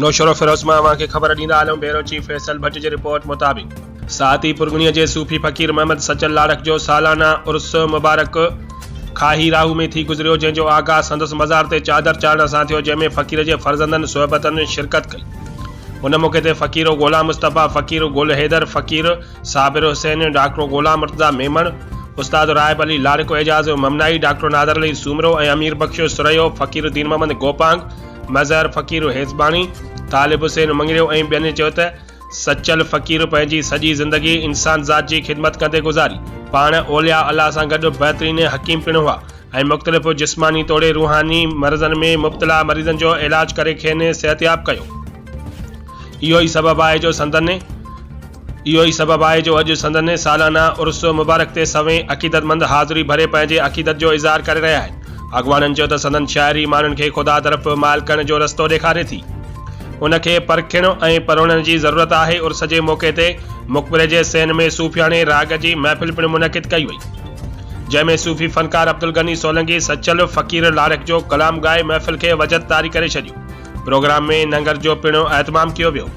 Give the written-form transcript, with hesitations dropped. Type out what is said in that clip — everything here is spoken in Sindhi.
نوشهروفيروز مان اوهان کي خبر ڏيندا هلون بيورو چيف فيصل ڀٽ جي رپورٽ مطابق ساهتي پرڳڻي جي صوفي فقير محمد سچل لاڙڪ جو سالانه عرس مبارڪ کاهي راهو ۾ ٿي گذريو جنهن جو آغاز سندس مزار تي چادر چاڙهڻ سان ٿيو جنهن ۾ فقير جي فرزندن صحبتن شرڪت ڪئي ان موقعي تي فقير غلام مصطفيٰ فقير گل حيدر فقير صابر حسين ڊاڪٽر غلام مرتضيٰ ميمڻ استاد راهب علي لاڙڪ اعجاز ممنائي ڊاڪٽر نادر علي سومرو ۽ امير بخش سرهيو فقير دين محمد گوپانگ مظهر فقير هيسباڻي، طالب حسين مڱريو ۽ ٻين چيو ته سچل فقير پنهنجي سڄي زندگي انسان ذات جي خدمت ڪندي گذاري. پاڻ اولياء الله سان گڏ بهترين حڪيم پڻ هئا ۽ مختلف جسماني توڙي روحاني مرضن ۾ مبتلا مريضن جو علاج ڪري کين صحتياب ڪيو. اهو ئي سبب آهي جو سندن اهو ئي سبب آهي جو اڄ سندن سالانه عرس مبارڪ تي سوين عقيدتمند حاضري ڀري پنهنجي عقيدت جو اظهار ڪري رهيا آهن. اڳواڻن چيو ته سندن شاعري ماڻهن کي خدا طرف مائل ڪرڻ جو رستو ڏيکاري ٿي. ان کي پرکڻ ۽ پروڙڻ جي ضرورت آهي. عرس جي موقعي تي مقبري جي صحن ۾ صوفياڻي راڳ جي محفل پڻ منعقد ڪئي وئي. جنهن ۾ صوفي فنڪار عبدالغني سولنگي سچل فقير لاڙڪ جو ڪلام ڳائي محفل کي وجد طاري ڪري ڇڏيو. پروگرام ۾ ننگر جو پڻ اهتمام ڪيو ويو.